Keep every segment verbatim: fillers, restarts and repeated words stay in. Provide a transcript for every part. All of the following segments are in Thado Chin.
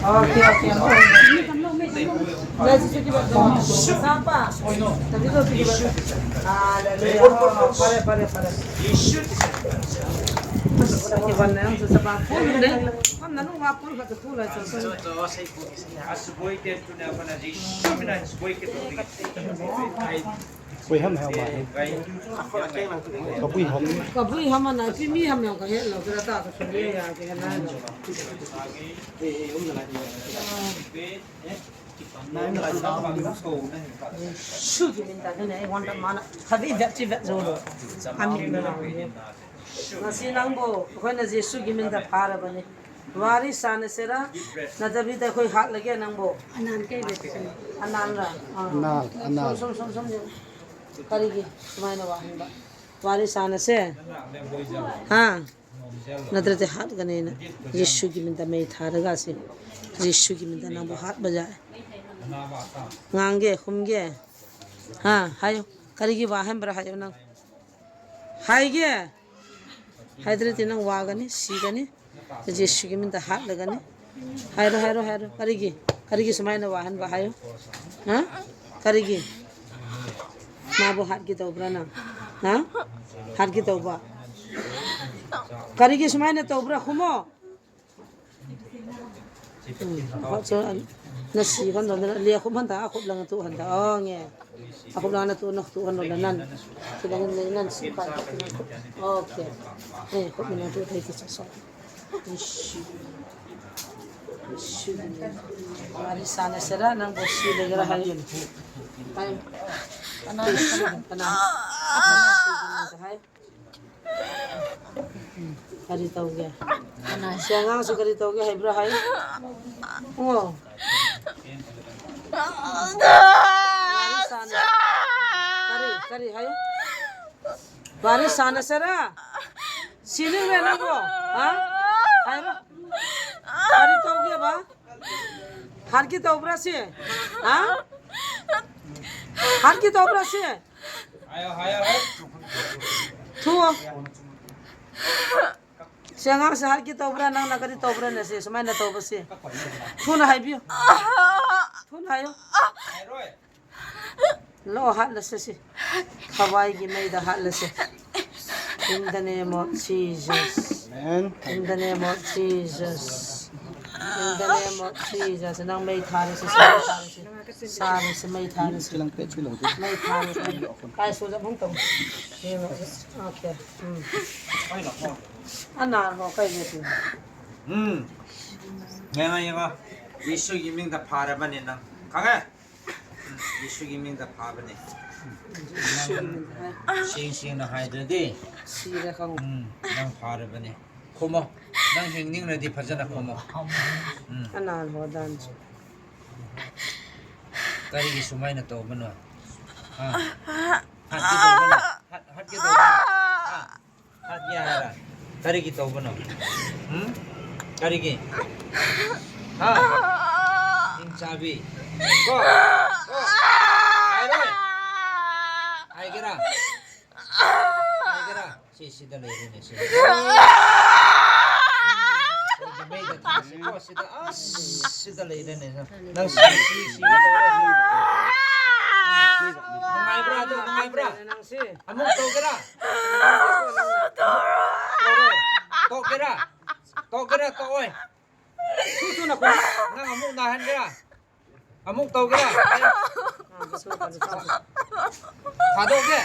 Okay, okay. Hallelujah. Pare, pare, pare. Pui ham ham ma. Ka pui ham. Ka pui ham na, pi mi ham yang ka he lo, ka ta ka pui ya, ka he na lo. Jesu kimin ta ne, wonder mana. Khavi vet chi vet jo lo. Amen. Nasi nang bo, koi na Jesu kimin ta phara bani. Wari sana sera, na tabi ta koi hat lage nang bo. Anan kai vet. Anan ra. Ah. Anan, anan. Som, som, som, som. Kari ki, sumai na wahin ba. Wari sana se. Ha. Natra te hat gane na. Jesu kimin ta mei thara ga se. Jesu kimin ta nang bo hat ba ja. Ngang ge, khum ge. Ha, hayo. Kari ki wahin bra hayo nang. Hai ge. Hai dre te nang wa gane, si gane. Jesu kimin ta hat lage ni. Hai ro, hai ro, hai ro. Kari ki, kari ki sumai na wahin ba hayo. Ha? Kari ki. Ma bo hat ki to bra na. Ha? Hat ki to ba. Kari ki sumai na to bra khumo. Hmm. Ho cho na si hon do na le khum han ta, a khup lang tu han ta. Oh, nge. A khup lang na tu, na tu han do na nan. Tu lang ne nan si pa. Okay. Eh, khup na tu thei ti sa so. Ishi. Ishi. Wari sana sera nang bo si le gara hai. Hai. Ana. Ana. Hai. Kari tau ge. Siang ang su kari tau ge hai bra hai. Oh. Wari sana. Kari, kari hai. Wari sana sera. Sini we na bo. Ha? Hai bra. Kari tau ge ba. Har ki tau bra si. Ha? Har ki tau bra si. Ayo, ayo, ayo. Thu. Siang ang se har ki tau bra nang na kari tau bra na si. Sumai na tau bra si. Thu na hai biu. Thu na hai yo. Lo hat la se si. Kawai ki mei da hat la se. In the name of Jesus. Amen. In the name of Jesus. In the name of Jesus. Nang mei tha la se, sa la se. Sa la se, mei tha la se. Chilang te, chilang te. Mei tha la se. Kai su ja bung tong. Okay. Hmm. Ana ho kai je tu. Hmm. Yanga, yanga. Jesu kimin ta phara bani nang. Khange. Jesu kimin ta pha bani. Sing sing na hai de di. Si le khang. Hmm, nang phara bani. Khumo. Nang hing ning na di phajana khumo. Hmm. Ana ho dan. Kari ki sumai na to bano. Ha. Hat ki to bano. Hat, hat ki to bano. Ha. Hat ya hara. Kari ki to bano. Hmm? Kari ki. Ha. Ing chabi. Go. Go. Ai re. Ai kira. Ai kira. Si, si da le ne si. Ko da mai da ta si. Ko si da. Ah, si da le ne. Nang si, si, si. Nang ai bra, nang ai bra. Nang si. Amuk to kira. To kira. To kira, to oi. Tu, tu na ko. Nang amuk na han kira. Amuk to kira. Thado ke.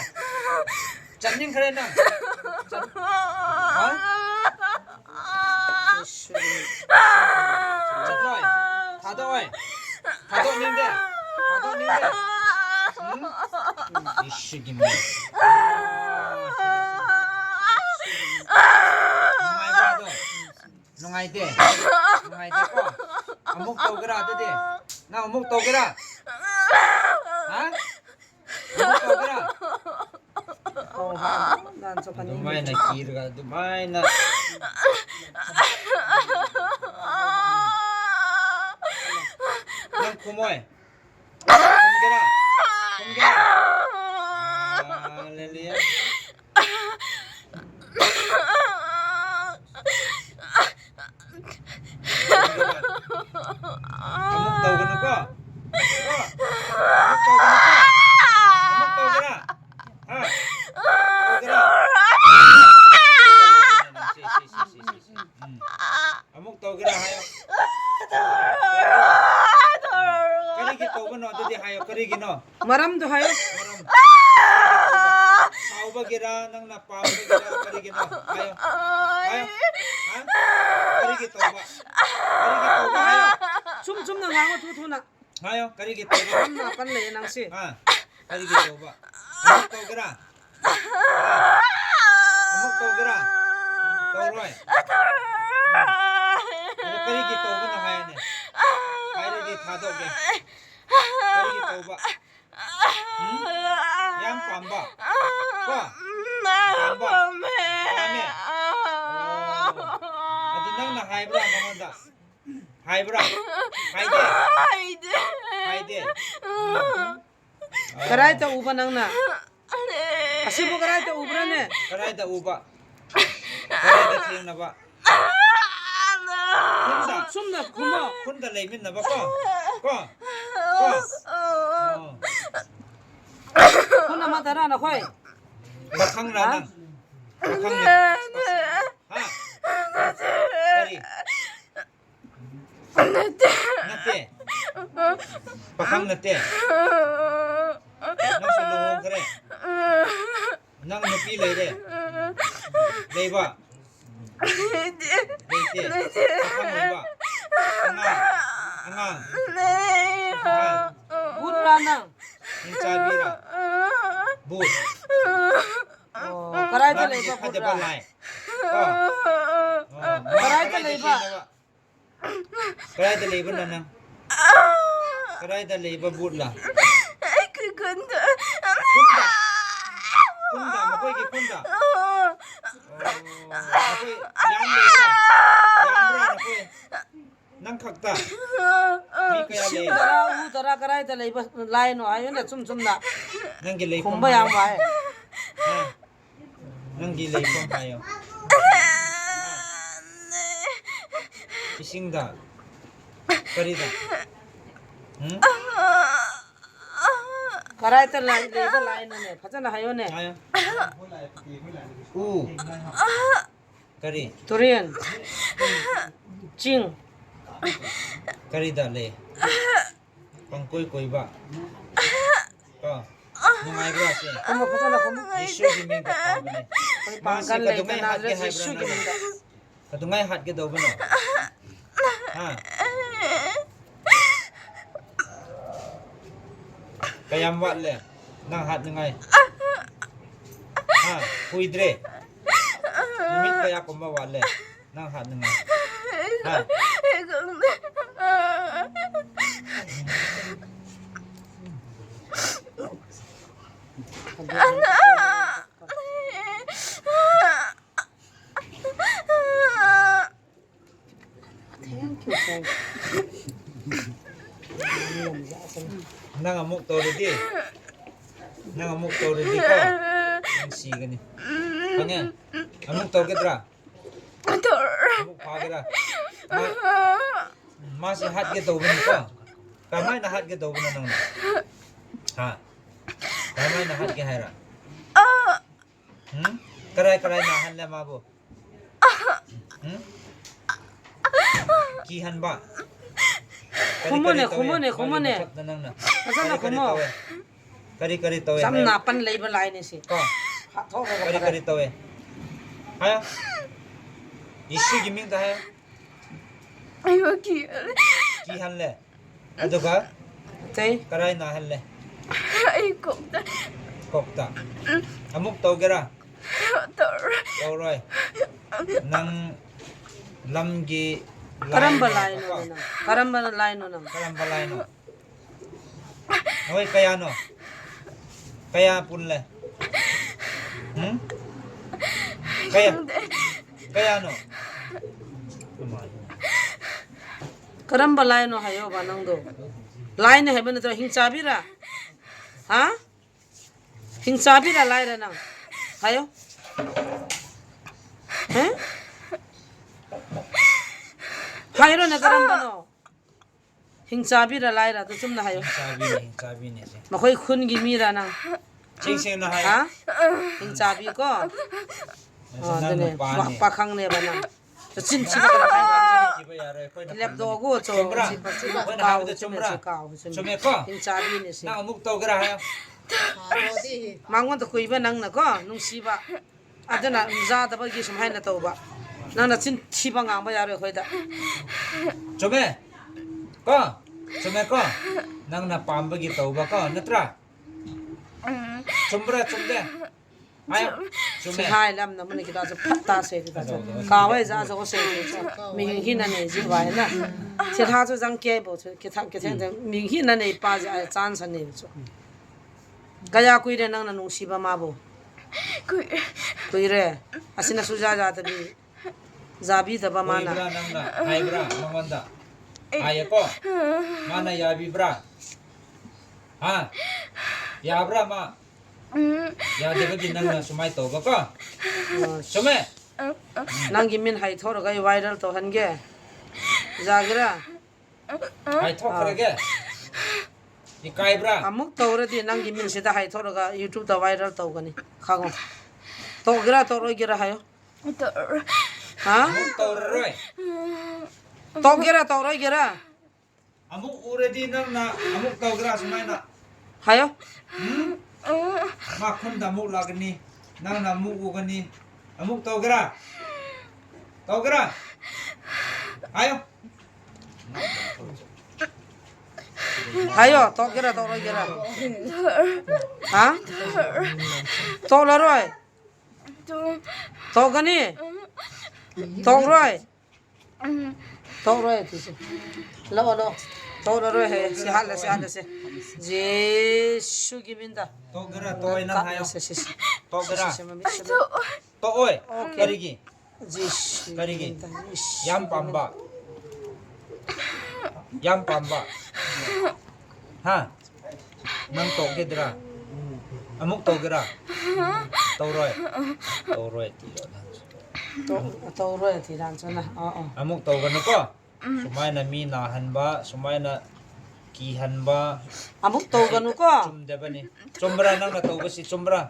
Chan ning kare na. Ha? Chan noi. Thado oi. Thado ning de. Thado ning de. Hmm? Ishi gimi. Nungai ba do. Nungai de. Nungai de ko. Amuk to kira de de. Na amuk to kira. Ha? Amuk to kira. Oh, ha. Dan so kani. Dumai na kira, dumai na. Nang kumoi. Khum kira. Khum kira. Hallelujah. Karigi tobano, adudi hayo, karigino? Maram do hayo. Maram. Saubagira, nangna pambagira, karigino? Hayo. Hayo. Ha? Karigi toba. Karigi toba, hayo. Chum chumna ngango, thuthuna. Hayo, karigi toba. Maram na pan le nang si. Ha. Karigi toba. Amuk togira. Amuk togira. Toroi. Ayo, karigi tobano haine. Haire di thadoh ke. Karigi toba. Hmm? Yam pamba. Ko? Pamba. Pame. Oh. Adi nangna haibra manganda. Haibra. Haide. Haide. Haide. Hmm. Karai ta uba nangna? Asibu karai ta ubra ne? Karai ta uba? Karai ta thengna ba? Khunda. Sumna khuma. Khunda leiminna ba ko? Ko? Ko? Oh. Khunda ma tara na khoi? Pakhang ra nang. Pakhang ra. Ha? Kari? Nate. Pakhang nate. Nang su luhong kare. Nang nupi lei re. Leiba. Leite. Pakhang leiba. Angang. Angang. Angang. But ra nang. Hing chabi ra. But. Oh, karai ta leiba but ra. Lai. Oh. Oh. Karai ta leiba. Karai ta leiba na nang? Karai ta leiba but la? Ai, ka khunda. Khunda. Khunda, makoi ki khunda. Oh, makoi, yam leiba. Yam ra makoi. Nang khakta. Mi kaya lei. Tara, u tara, karai ta leiba lai no, ayo na chum chum na. Nang ki lei khum ba yam ba. Ha. Nang ki lei khum ba yo. Ising da. Kari da. Hmm? Karai ta lai, leiba lai no ne. Phachana hayo ne. Ayo. U. Kari. Turian. Ching. Kari da le. Pangkoi koi ba. Ka. Nungai ba se. Khuma, phachana khuma. Jisu ki min ka pa ba ne. Koi pangkan le ka na Jisu ki min ka. Ka dungai hat ke do ba no. Ha. Kayam wat le, nang hat ngai. Ha, hui dre. Minute kaya kum ba wat le, nang hat ngai. Ha. Thank you, thank you. Nang amuk to ready. Nang amuk to ready ko. Nang si gani. Kanya. Amuk to kitra. Amuk pa kitra. Ma, ma si hat ke to bani ko. Kamai na hat ke to bani nang. Ha. Kamai na hat ke haira. Hmm? Karai, karai na han le ma bo. Hmm? Ki han ba? Kari, khumone, kari tawe. Khumone, khumone. Nang na. Asa na kari, kari khumo. Tawe. Kari, kari tawe. Sam na pan lei ba lai ni si. Ko. Ha, tho ka kari, kari tawe. Haya. Jisu ki min ta haya. Ai, wa ki. Ki han le. Aduga? Tei. Karai na han le. Ai, kok ta. Kok ta. Amuk to gera. To. To roi. Nang lam gi. Karamba lai no nang. Karamba lai no nang. Karamba lai no. Oi, kaya no. Kaya pun le. Hmm? Kaya. Kaya no. Karamba lai no hayo ba nang do. Lai ne heben to hing chabi ra. Ha? Hing chabi ra lai ra nang. Hayo. He? Hayo na karamba no. Hing chabi ra lai ra, tu chum na hayo. Hing chabi ne, hing chabi ne se. Ma khoi khun gi mi ra nang. Ching sing na hayo. Ha? Hing chabi ko. Oh, nang dene. Pa, pa khang ne ba nang. Chin chin ka kai ba. Lep do go cho. Chumra. Chi pa chi pa. Kau chumra. Kau chumra. Chume ko. Tin cha bi ni si. Nang amuk tau kira ha. Mangwan to kui ba nang na ko. Nungsi ba. Adana ja da ba gi sum hai na tau ba. Nang na chin thi ba ngang ba ya re khoi da. Chume. Ko. Chume ko. Nang na pam ba gi tau ba ko. Natra. Chumbra chumde. Ai, chum. Hai lam na mun kita chu phat ta se ta chu. Ka wai ja chu se chu. Mi hi na nei ji wai na. Che tha chu jang ke bo chu, ke tha ke the mi hi na nei pa ja chance nei chu. Kaya kui re nang na nungsi ba ma bo. Kui. Kui re. Asina su ja ja ta bi. Jabi ta ba mana. Bra nang na, hai bra, mangwan da. Hai ko. Mana ya bi bra. Ha? Ya bra ma. Ya de ba gi nang na sumai to ba ko. Sume. Nang gi min hai thor ga viral to han ge. Ja gira. Hai thor ga. Ikai bra. Amuk to re di nang gi min sida hai thor ga YouTube ta viral to ga ni. Kha go. To gira to roi gira hayo. Ha? Amuk to roi. To gira to roi gira. Amuk already nang na amuk tau kira sumai na. Hayo. Hmm? Ma khun da amuk la kani. Nang na amuk u kani. Amuk tau kira. Tau kira. Hayo. Hayo, tau kira, tau kira. Ha? Tau la roi. Tau kani. Tau roi. Tau roi ti chu. Lo lo. Tau la roi he. Se hat le se hat le se. Jesu gi min da. Tau kira tau oi nang hayo. Se se se. Tau kira. Tau oi. Okay. Kari gi. Jesu. Kari gi. Yam pamba. Yam pamba. Ha. Nang tau kidra. Amuk tau kira. Tau roi. Tau roi ti lo na. Tau roi ti dan chu na. Oh oh. Amuk tau kanu ko. Sumai na mi na han ba, sumai na ki han ba. Amuk tau kanu ko. Chum de ba ni. Chum bra nang na tau ba si chum bra.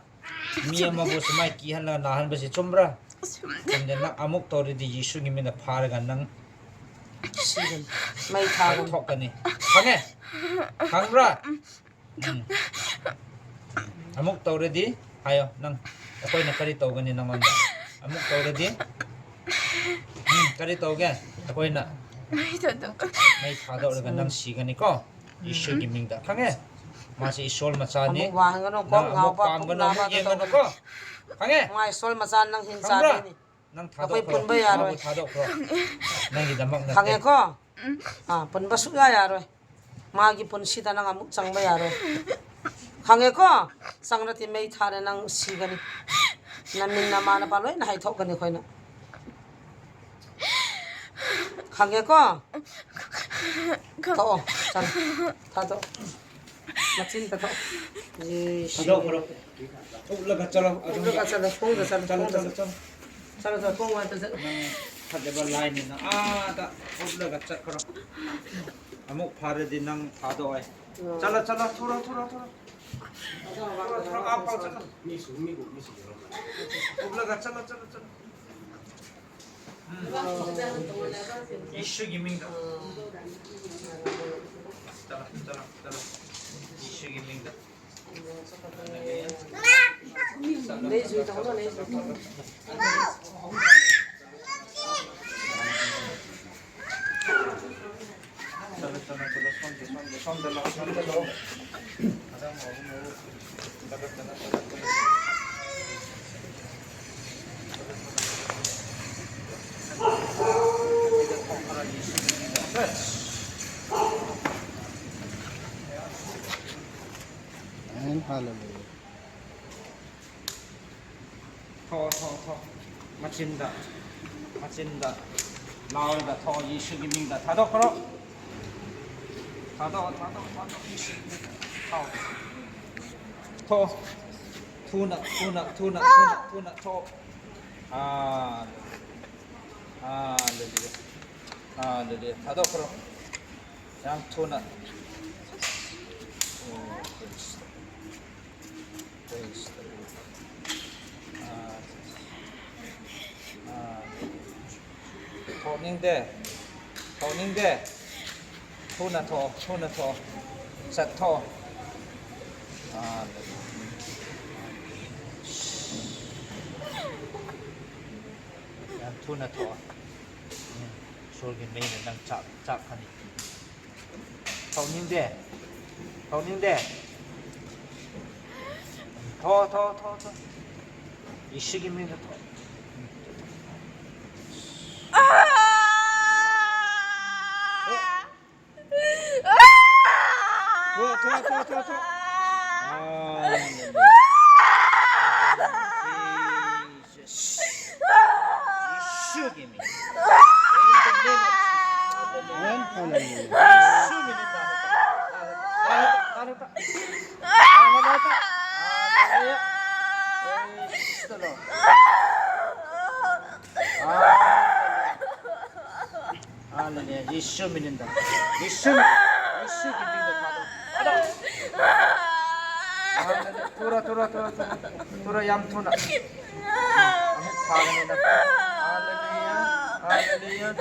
Mi ama bu sumai ki han la na han ba si chum bra. Chum de na amuk tau re di Jesu gi min a phar ga nang. Mai tha thok kani. Khang e. Khang bra. Amuk tau re di. Hayo nang. Akoi na kari tau kani nang anda. Amuk tau re di. Kari tau ke. Akoi na. Mai tha do re ga nang si kani ko. Jesu gi min da. Khang e. Ma si Isol macha ni. Amuk wa hang no ko ngau pa pam ga no ye ga no ko. Khang e. Ma Isol macha nang hin cha ni. Nang tha do ko. Akoi pun ba ya roi. Tha do ko. Nang gi da mak na. Khang e ko. Ah, pun ba su ya ya roi. Ma gi pun si ta nang amuk chang ba ya roi. Khang e ko. Sang ra ti mai tha re nang si kani. Na min na ma na pa loi na hai thok kani khoi na. Khang e ko. Tho, chan. Tha tho. Machin tha tho. Ye, tha tho, shi. Karo. Up la ga chala, up la ga chala, phone ga chala, phone ga chala. Chala, chala, phone ga chala. Tha de ba line na. Ah, ta. Up la ga chala karo. Amuk phar re di nang tha do ai. Chala, chala, thura, thura, thura. Thura, thura, up, up, chala. Up la ga chala, chala, chala. Jesu gi min da. Tala, tala, tala. Jesu gi min da. And hallelujah. Tho, tho, tho. Machin da. Machin da. Lao da tho, Jesu gi min da. Tha do karo. Tha do, tha do, tha do. Jesu gi min da. Tho. Tho. Thuna, thuna, thuna, thuna, thuna, tho. Ah. Hallelujah. Hallelujah. Tha do karo. Yang thuna. Oh, praise the Lord. Praise the Lord. Ah, ah. Thoningde. Thoningde. Thuna tho, thuna tho. Sat tho. Ah, thuna tho. Sol gin mei nang chak, chak kani. Thoningde. Thoningde. Tho, tho, tho, tho. Jisu gin mei nang tho. Tho, tho, tho, tho, tho. Ah, Jesus. Jisu gin mei. In the name of Jesus. Amen. Hallelujah. Jisu gin mei. Hallelujah. Hallelujah. Praise the Lord. Hallelujah. Hallelujah. Jisu minin da. Jisu. Jisu gin mei da. Hallelujah. Thura, thura, thura, thura. Thura yang thuna. Hallelujah. Hallelujah. Hallelujah.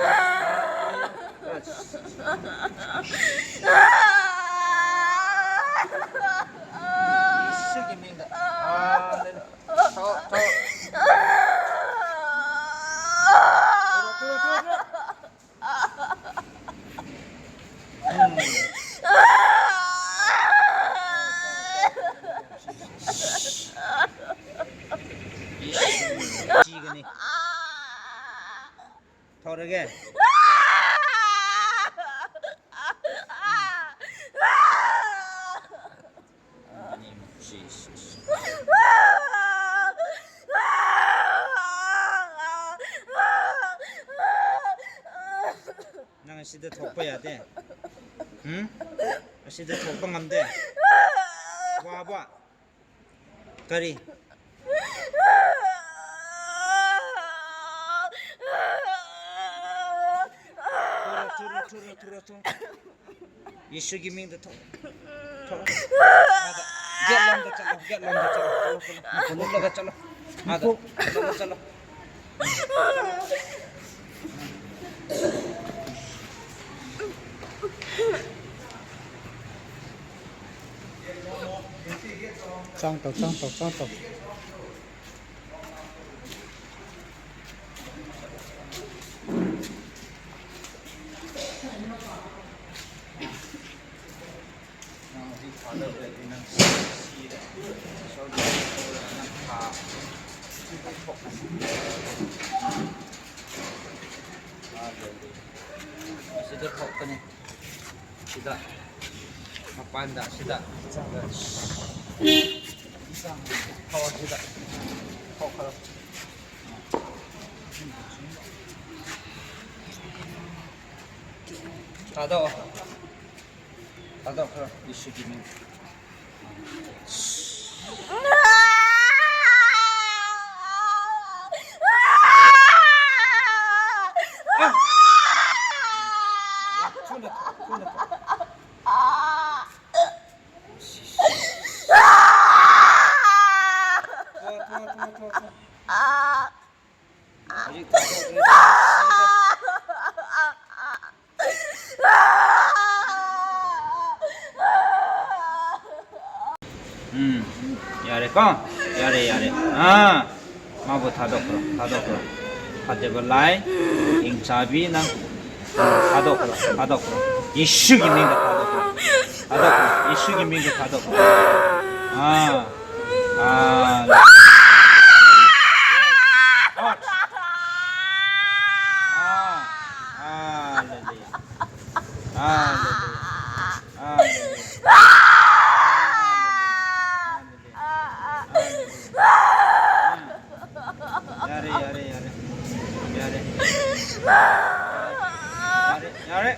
Yes. Jisu gin mei da. Hallelujah. Tho, tho. Thura, thura, thura, thura. Hmm. Jisu gin mei. Thorage. In the name of Jesus. Nang asida thokpa yade. Hmm? Asida thokpa ngamde. Wabo. Kari. Thura, thura, thura, thura, thura. Jisu gin mei da tho. Tho. Ada. Gate lom da chalo, gate lom da chalo. Chalo, chalo. Lom da chalo. Ada. Chalo, chalo. Chang tau, chang tau, chang tau. Sida thok kani. Sida. Mapanda sida. Thok sida. Thok kalo. Thado. Thado kalo. Jisu gin mei. Hmm. Yare ko. Yare, yare. Ah. Mabu thadokro, thadokro. Thadeba lai. Ingchabi nang. Thadokro, thadokro. Jisu gin mei da thadokro. Thadokro. Jisu gin mei da thadokro. Ah. Ah. Ah. Ah. Hallelujah. Hallelujah. Hallelujah. Hallelujah. Hallelujah. Yare, yare, yare. Yare. Yare, yare.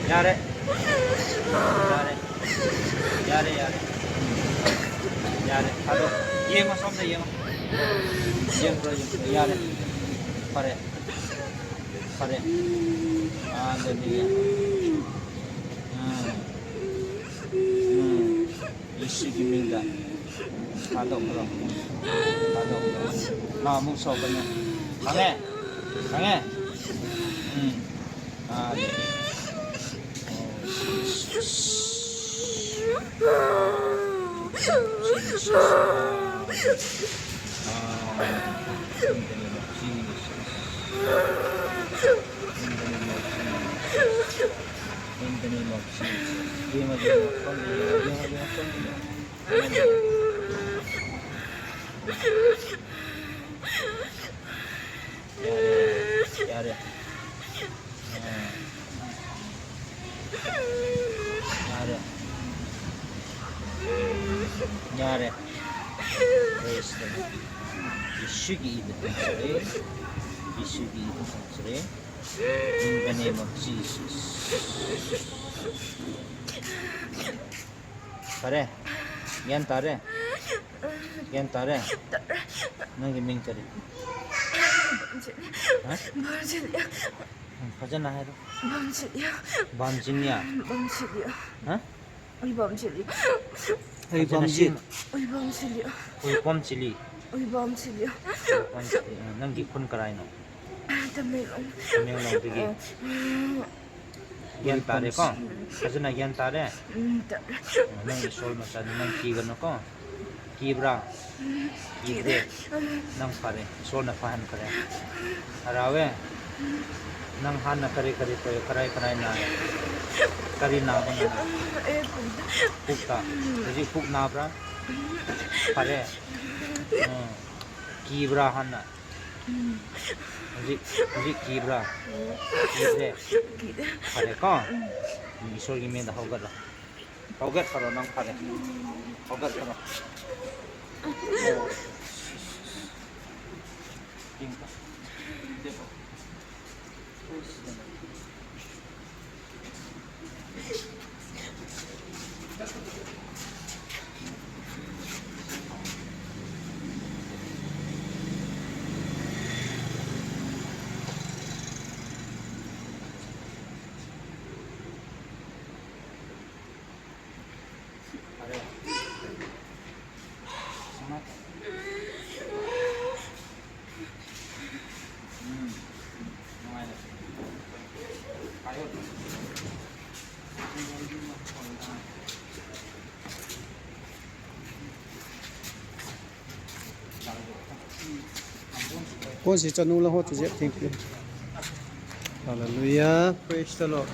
Yare. Yare. Yare, yare. Yare. Hello. Yengo, somda yengo. Yengo, yengo. Yare. Pare. Pare. Hallelujah. Hmm. Hmm. Jisu gin mei da. Thadokro. Thadokro. Ma, mung so kani. Khange. Khange. Hallelujah. Oh, Jesus. Oh, Jesus. Ah, in the name of Jesus. In the name of Jesus. In the name of Jesus. Gima, gima, gima, gima, gima. Yare, yare. Ah. Yare. Yare. Praise the Lord. Jesu ki ida pun sare. Jesu ki ida pun sare. In the name of Jesus. Fare. Gyan tare. Gyan tare. Nang ki ming kari. Bamchili. Ha? Bamchili. Hmm, fajana hai ro. Bamchili. Bamchili. Bamchili. Ha? Oi, Bamchili. Oi, Bamchili. Oi, Bamchili. Oi, Bamchili. Oi, Bamchili. Oi, Bamchili. Ah, nang ki khun karai no? Tamenglong. Tamenglong tiki. Oh. Gyan tare ko? Fajana gyan tare? Mm, tare. Nang Isol masang nang kiganu ko? Kibra? Kibre? Nang fare. Isol na fahan kare. Arawe. Nang hanna kare kare ko, karai karai na. Kari na ko na. Eh, puk. Puk ta. Jadi puk na bra. Fare. Hmm. Kibra hanna. Hojik, hojik kibra. Kibre. Fare ko. Isol ki ming da hogat la. Hogat faro nang fare. Hogat faro. Kon si chanu la ho chu jep thing phi. Hallelujah. Praise the Lord.